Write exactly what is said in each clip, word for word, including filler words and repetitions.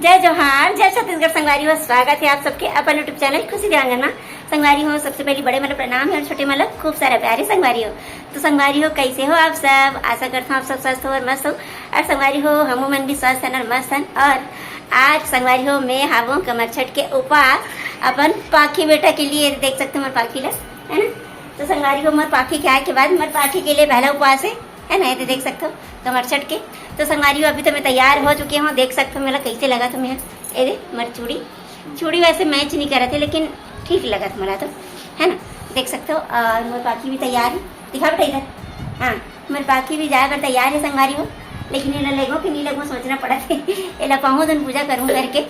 जय जोहार, जय छत्तीसगढ़ संगवारी हो। स्वागत है आप सबके अपन YouTube चैनल खुशी देवांगन मा। संगवारी हो, सबसे पहली बड़े मन ला प्रणाम है और छोटे मन ला खूब सारा प्यार है संगवारी हो। तो संगवारी हो, कैसे हो आप सब? आशा करता हूँ आप सब स्वस्थ हो और मस्त हो। और संगवारी हो, हमू मन भी स्वस्थ हन और मस्त हन। और आज संगवारी हो, मैं हावों कमरछठ के उपास अपन पाखी बेटा के लिए, देख सकते हो मोर पाखी ला, है ना। तो संगवारी हो, मोर पाखी के आए के बाद मोर पाखी के लिए पहला उपास है, है ना, ये तो देख सकते हो कमरछठ के। तो संगवारी हो, अभी तो मैं तैयार हो चुके हूँ, देख सकते हो मोला कैसे लगत हे। मैं ये दे मोर चूड़ी, चूड़ी वैसे मैच नहीं करत है, लेकिन ठीक लगत मोला तो, है ना, देख सकते हो। और मोर पाखी भी तैयार है, दिखा बेटा इधर। हाँ, मोर पाखी भी जाए बर तैयार है संगवारी हो, लेकिन एला लेगो कि नहीं लेगो सोचना पड़त है। एला पहुँच दिन पूजा करूँ करके,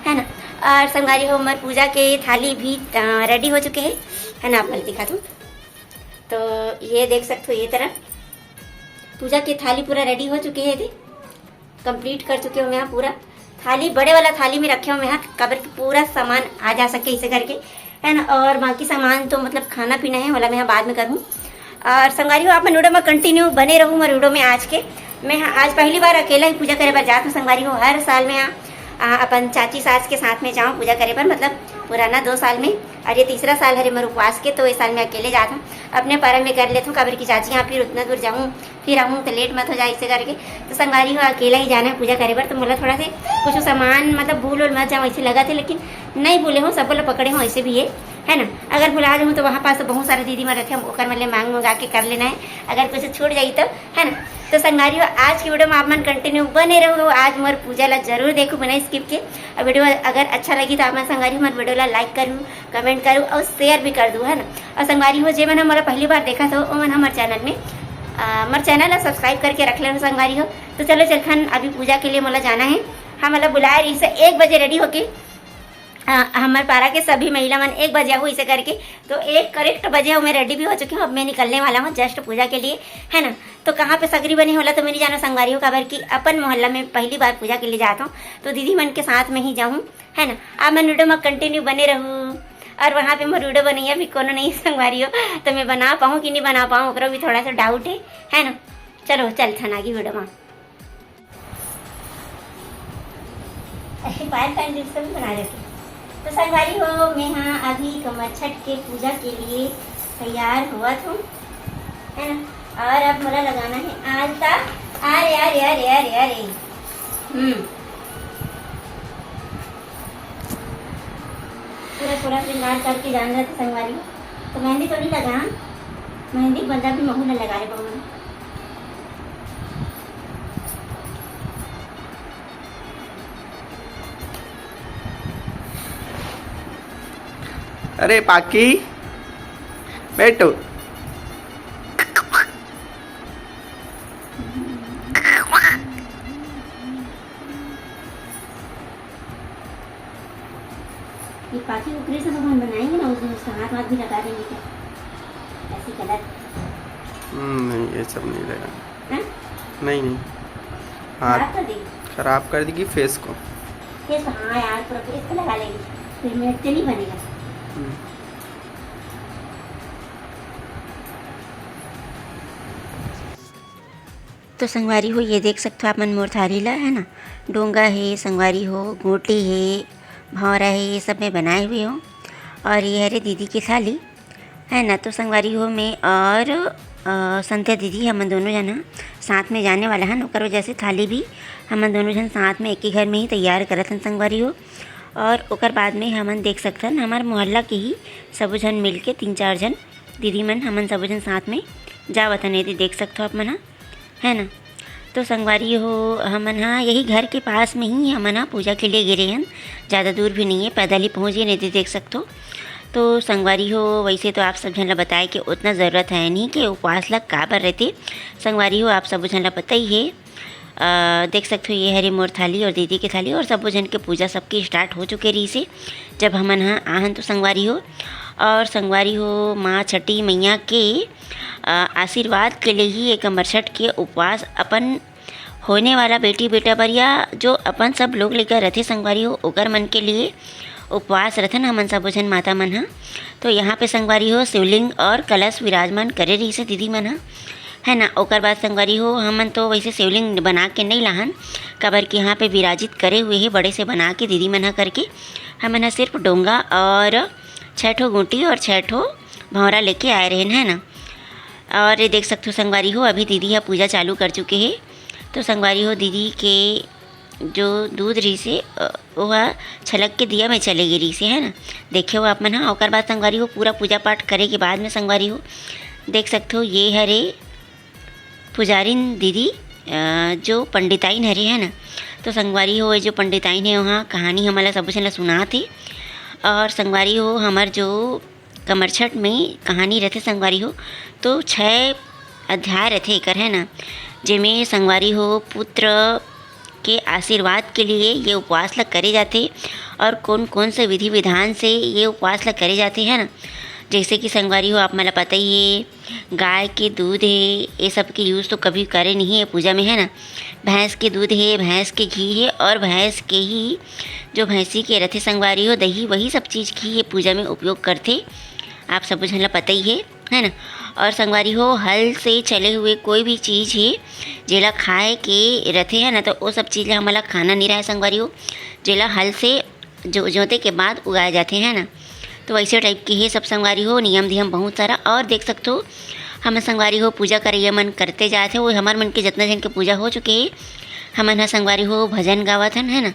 है ना। और संगवारी हो, मोर पूजा के थाली भी रेडी हो चुके है, है ना, आप मन दिखा दूँ। तो ये देख सकते हो, ये तरह पूजा के थाली पूरा रेडी हो चुके है। कंप्लीट कर चुके हो मैं पूरा। थाली, बड़े वाला थाली में रखे हो मैं, काबर कि पूरा सामान आ जा सके इसे करके, है ना। और बाकी सामान तो मतलब खाना पीना है वाला मैं बाद में करूँ। और संगवारी हो, आप मन वीडियो में कंटिन्यू बने रहू मोर वीडियो में। आज के मैं आज पहली बार अकेला ही पूजा करे बर जात हूँ संगवारी हो। हर साल मैं आ, अपन चाची सास के साथ में जाऊँ पूजा करे बर, मतलब पुराना दो साल में, और ये तीसरा साल हरे मोर उपवास के, तो इस साल मैं अकेले जात हूँ, अपने पारा में कर लेत हूँ, काबर की चाची यहाँ फिर उतना दूर जाऊँ, फिर आहूँ तो लेट मत हो जाए, इसे करके। तो संगवारी हो, अकेला ही जाना है पूजा करे बर, तो मोला थोड़ा से कुछ सामान मतलब भूल उल मत जाऊँ ऐसे लगत है, लेकिन नहीं भूले हूँ, सबको ला पकड़े हूँ ऐसे भी है, है ना। अगर भुला जाऊँ तो वहाँ पास तो बहुत सारे दीदी मन रहते हैं, ओकर मन ले मांग मंगा के कर लेना है, अगर कुछ छूट जाई तो, है ना। तो संगवारी हो, आज की वीडियो में आप मन कंटिन्यू बने रहू, आज मोर पूजा ला जरूर देखू बिना स्किप के। और वीडियो अगर अच्छा लगी तो आप मन संगवारी हो मोर वीडियो ला लाइक करू, कमेंट करू और शेयर भी कर दू, है ना। और संगवारी हो, जे मन ह मोला पहली बार देखत हो, ओ मन हमर चैनल में, आ, मोर चैनल ला सब्सक्राइब करके रख लेना संगवारी हो। तो चलो चलथन, अभी पूजा के लिए मोला जाना है। हाँ, मोला बुलाए रहिस एक बजे रेडी होके, आ, हमर पारा के सभी महिला मन एक बजे आहू इसे करके। तो एक करेक्ट बजे हूँ, मैं रेडी भी हो चुकी हूँ, अब मैं निकलने वाला हूँ जस्ट पूजा के लिए, है ना। तो कहाँ पे सगरी बने होला तो मैं नहीं जाना संगवारी हो, काबर कि अपन मोहल्ला में पहली बार पूजा के लिए जाता हूँ, तो दीदी मन के साथ में ही जाऊँ, है ना। आप मन वीडियो में कंटिन्यू बने रहू। और वहाँ पे मोर वीडियो बनैया भी कोनो नहीं संगवारी हो, तो मैं बना पाऊँ कि नहीं बना पाऊँ, ओकरो भी थोड़ा सा डाउट है, है ना। चलो चलथन आगे वीडियो में। अरे, पायल पायल दिल से भी बना लेते। तो संगवारी हो, मैं हाँ अभी कमरछठ के पूजा के लिए तैयार हुआ था, है ना। और अब मोला लगाना है आलता। अरे, अरे, अरे, अरे, अरे। हम्म। पूरा, पूरा श्रृंगार करके जान रहे थे संगवारी हो। तो मेहंदी तो नहीं लगा, हाँ? मेहंदी बंदा भी महू ने लगा रहे बहू ने। अरे पाकी, बैठो। ये पाकी ऊपरे से भगवान बनाएंगे ना, उस दिन उसका हाथ वाथ भी लगा देंगे क्या? ऐसी गलत। हम्म, नहीं, ये सब नहीं लगा। हैं? नहीं, नहीं। हाथ खराब कर देगी। खराब कर देगी फेस को। फेस को, हाँ यार, पूरा फेस को लगा लेगी, फिर मेरे से नहीं बनेगा। हम्म। तो संगवारी हो, ये देख सकते हो आप मन मोर थारी ला, है ना, डोंगा है संगवारी हो, गोटी है, भौंरा है, ये सब मैं बनाए हुए हूँ। और ये हरे दीदी की थाली, है ना। तो संगवारी हो, मैं और, अ, संध्या दीदी, हमन दोनों जन ह साथ में जाने वाला हन, ओकर वजह से थाली भी हमन दोनों जन साथ में एक ही घर में ही तैयार करत हन संगवारी हो। और ओकर बाद में हमन देख सकथन, हमार मोहल्ला के ही सबो झन मिल के तीन चार झन दीदी मन, हमन सबो झन साथ में जावत हन। ये दे देख सकथो आप मन ह, है ना। तो संगवारी हो, हमन ह यही घर के पास में ही हमन ह पूजा के लिए गे रहे हन, ज़्यादा दूर भी नहीं है, पैदल ही पहुँच गए, नहीं तो देख सकथो। तो संगवारी हो, वैसे तो आप सब झन ला बताए के उतना ज़रूरत है नहीं कि उपवास ला काबर रहते। संगवारी हो, आप सब झन ला पता ही है। अ, देख सकथो, ये हरे मोर थाली और दीदी के थाली और सबो झन के पूजा सबके स्टार्ट हो चुके रहिसे, जब हमन ह आहन तो संगवारी हो। और संगवारी हो, माँ छठी मैया के, अ, आशीर्वाद के लिए ही एक कमरछठ के उपवास अपन होने वाला बेटी बेटा बर या जो अपन सब लोग लेकर रथे संगवारी हो, ओकर मन के लिए उपवास रथन हमन सबो झन माता मन ह। तो यहाँ पे संगवारी हो, शिवलिंग और कलश विराजमान करे रहिसे दीदी मन ह। है ना। ओकर बाद संगवारी हो, हमन तो वैसे शिवलिंग बना के नहीं लाहन, काबर कि यहाँ पे विराजित करे हुए हे बड़े से बना के दीदी मन ह करके। हमन ह सिर्फ डोंगा और छः ठो गोटी और छः ठो भौंरा लेके आए रहेन, है ना। और ये देख सकथो संगवारी हो, अभी दीदी ह पूजा चालू कर चुके हे। तो संगवारी हो, दीदी के जो दूध रहिसे, अ, ओहा छलक के दिया में चले गे रहिसे, है ना। देखे हो आप मन ह। ओकर बाद संगवारी हो, पूरा पूजा पाठ करे के बाद में संगवारी हो, देख सकथो, ये हरे पुजारिन दीदी, अ, जो पंडिताइन हरे, है ना। तो संगवारी हो, ये जो पंडिताइन हे, वहाँ कहानी हमन ला सबो झन ला सुनात हे। और संगवारी हो, हमर जो कमरछठ में कहानी रथे संगवारी हो, तो छः अध्याय रथे एकर, है ना, जेमे संगवारी हो पुत्र के आशीर्वाद के लिए ये उपवास ला करे जाथे और कौन कौन से विधि विधान से ये उपवास ला करे जाथे, है ना। जैसे कि संगवारी हो, आप मन ला पता ही है, गाय के दूध है, ये सब के यूज़ तो कभी करे नहीं है पूजा में, है ना। भैंस के दूध है, भैंस के घी है और भैंस के ही जो भैंसी के रथे संगवारी हो दही, वही सब चीज़ घी ये पूजा में उपयोग करथे, आप सबो झन ला पता ही है, है ना। और संगवारी हो, हल से चले हुए कोई भी चीज़ है जेला खाए के रथे, है ना, तो वो सब चीज़ ला हमन ला खाना नहीं रहे संगवारी हो, जेला हल से जो जोते के बाद उगाए जाथे, है ना। तो वैसे टाइप के हे सब संगवारी हो, नियम धियम बहुत सारा। और देख सकथो, हमन संगवारी हो पूजा करैया मन करते जात हे, वो हमर मन के जितना जन के पूजा हो चुके हे, हमन ह संगवारी हो भजन गावत हन, है ना।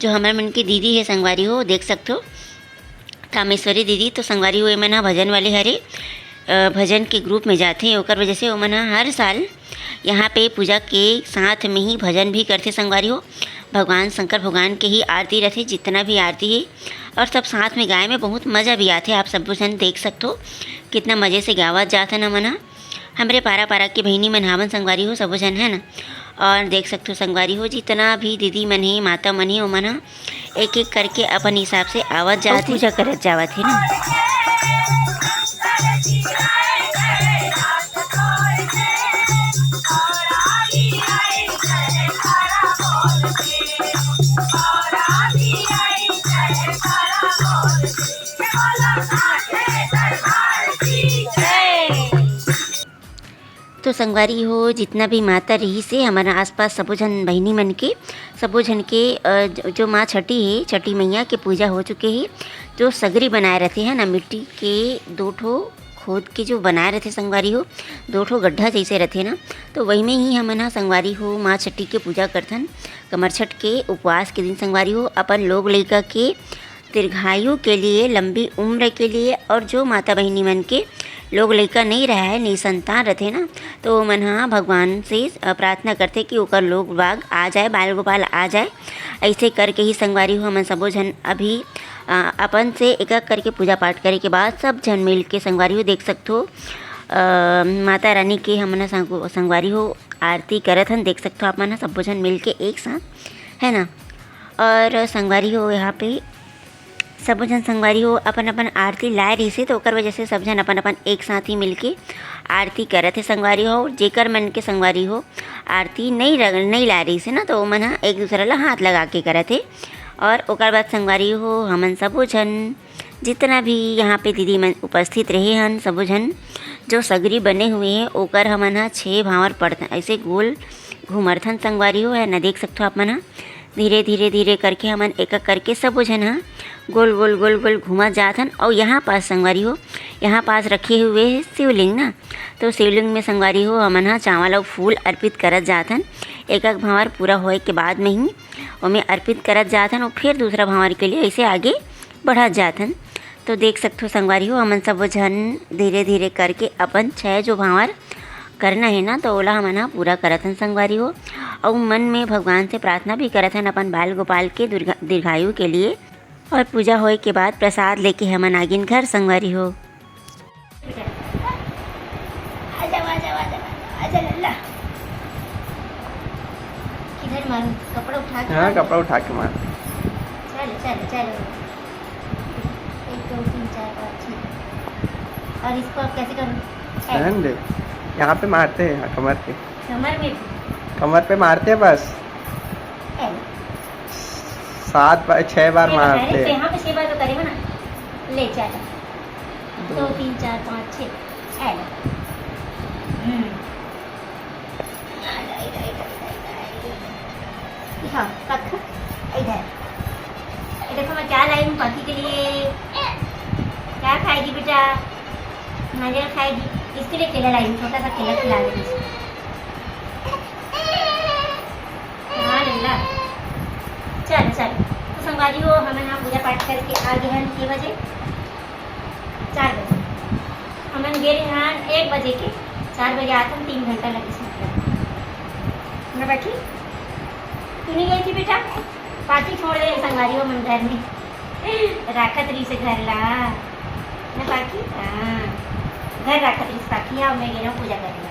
जो हमर मन के दीदी हे संगवारी हो, देख सकथो कामेश्वरी दीदी, तो संगवारी हो, एमन ह भजन वाले हरे, अ, भजन के ग्रुप में जाथे, ओकर वजह से ओमन ह हर साल यहाँ पे पूजा के साथ में ही भजन भी करथे संगवारी हो। भगवान शंकर भगवान के ही आरती रथे, जितना भी आरती है, और सब साथ में गाए में बहुत मज़ा भी आथे। आप सबो झन देख सकथो, कितना मज़े से गावत जात हन हमन ह। हमरे पारा पारा के बहिनी मन हावन संगवारी हो, सबो झन, है ना। और देख सकथो संगवारी हो, जितना भी दीदी मन हे, माता मन हे, ओमन ह एक एक करके अपन हिसाब से आवत जात हे, पूजा करत जावत हे ना। तो संगवारी हो, जितना भी माता रहिस हे हमर आसपास, सबो झन बहिनी मन के, सबो झन के, अ, जो, जो माँ छठी हे, छठी मैया के पूजा हो चुके हे। जो सगरी बनाए रथे है ना, मिट्टी के दो ठो खोद के जो बनाए रथे संगवारी हो, दो ठो गड्ढा जैसे रथे ना, तो वही में ही हमन ह संगवारी हो माँ छठी के पूजा करथन। कमरछठ के उपवास के दिन संगवारी हो अपन लोग लइका के दीर्घायु के लिए, लंबी उम्र के लिए, और जो माता बहिनी मन के लोग लइका नहीं रहा है, निसंतान रथे ना, तो ओमन ह भगवान से, अ, प्रार्थना करथे कि ओकर लोग बाग आ जाए, बाल गोपाल आ जाए। ऐसे करके ही संगवारी हो, हमन सबो झन अभी, अ, अपन से एक एक करके पूजा पाठ करे के बाद सब झन मिल के संगवारी हो देख सकथो, अ, माता रानी के हमन ह संगो-, संगवारी हो आरती करत हन, देख सकथो आप मन ह सबो झन मिल के एक साथ, है ना। और संगवारी हो, यहाँ पे सबो झन संगवारी हो अपन अपन आरती लाए रहिसे, तो ओकर वजह से सब झन अपन अपन एक साथ ही मिलके आरती करत हे संगवारी हो। और जेकर मन के संगवारी हो आरती नहीं रग-, नहीं लाए रहिसे ना, तो ओमन ह एक दूसरा ला हाथ लगा के करत हे। और ओकर बाद संगवारी हो, हमन सबो झन जितना भी यहाँ पे दीदी मन उपस्थित रहे हन, सबो झन जो सगरी बने हुए हैं, ओकर हमन ह छः भांवर पड़थन, ऐसे गोल घुमरथन संगवारी हो, है ना, देख सकथो आप मन ह। धीरे, धीरे, धीरे करके हमन एक-एक करके सबो झन ह गोल, गोल, गोल, गोल घूमत जात हन। अउ यहाँ पास संगवारी हो, यहाँ पास रखे हुए हे शिवलिंग ना, तो शिवलिंग में संगवारी हो, हमन ह चावल अउ फूल अर्पित करत जात हन। एक-एक भांवर पूरा होए के बाद में ही ओमे अर्पित करत जात हन, अउ फिर दूसरा भांवर के लिए ऐसे आगे बढ़त जात हन। तो देख सकथो संगवारी हो, हमन सबो झन धीरे-धीरे करके अपन छह जो भांवर करना हे ना, तो ओला हमन ह पूरा करत हन संगवारी हो। अउ मन में भगवान से प्रार्थना भी करत हन अपन बाल गोपाल के दुर्घा-, दीर्घायु के लिए। और पूजा होए के बाद प्रसाद लेके हमन आगिन घर संगवारी हो। आजा, आजा, आजा, आजा, आजा लल्ला। किधर मारूं? कपड़ा उठा के हाँ, मारूं? कपड़ा उठा के मार। चलो, चलो, चलो। एक, दो, तीन, चार, पाँच, छः। और इसको अब कैसे करूं? ऐसे। रहने दे। यहाँ पे मारते हैं, यहाँ कमर पे। कमर में भी? कमर पे मारते हैं बस। ऐसे। सात बार, छह बार ये बता रहे, मारते हैं। यहाँ पे छह बार तो करेगा ना। ले, चलो। दो। दो, तीन, चार, पाँच, छः। ऐसे। हम्म। हाँ, पक्का। इधर। ये देखो, मैं क्या लाई हूँ पाखी के लिए। क्या खाएगी बेटा? नारियल खाएगी। इसके लिए केला लाई हूँ, छोटा सा केला खिला देंगे इसको। हाँ, लल्ला। चलो, चलो। तो संगवारी हो, हमन यहाँ पूजा पाठ करके आ गए हैं। के बजे? चार बजे। हमन गे रहे हैं एक बजे के, चार बजे आत हन, तीन घंटा लगिस। मतलब, मैं बैठी, तू नहीं गई थी बेटा? पाखी छोड़ दे संगवारी हो मन घर में। राखत रही से घर ला। ना पाखी? हाँ। घर राखत रही से पाखी, आओ मैं गे रहा हूँ पूजा करने।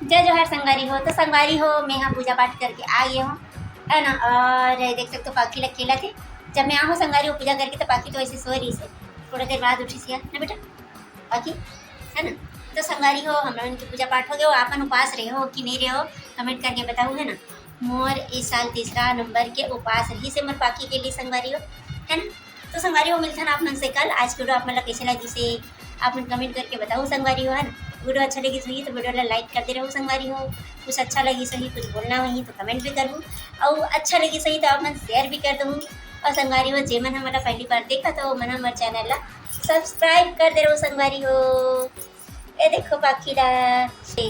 जय जोहार संगवारी हो। तो संगवारी हो, मैं यहाँ पूजा पाठ करके आ गई हूँ, है ना। और देख सकते हो, पाखी लग खेला थे। जब मैं आहूँ संगवारी हो पूजा करके, तो पाखी तो ऐसे सो रही से, थोड़ा देर बाद उठी सिया ना बेटा, पाखी, है ना। तो संगवारी हो, हम लोगन के पूजा पाठ हो गया। आप मन उपास रहे हो कि नहीं रहे हो, कमेंट करके बताओ, है ना। मोर इस साल तीसरा नंबर के उपास रही से मोर पाखी के लिए संगवारी हो, है ना। तो संगवारी हो, मिलथन आप मन से कल। आज के वीडियो आप मन ला कैसे लगी से आप मन कमेंट करके बताओ संगवारी हो, है ना। वीडियो अच्छा लगी सही तो वीडियो ला लाइक कर दे रहो संगवारी हो। कुछ अच्छा लगी सही, कुछ बोलना वही तो कमेंट भी करूँ, और अच्छा लगी सही तो आप मन शेयर भी कर दो। और संगवारी हो, जे मन हमला पहली बार देखा तो मन हमर चैनल ला सब्सक्राइब कर दे रहो संगवारी हो। ये देखो पाखी ला, से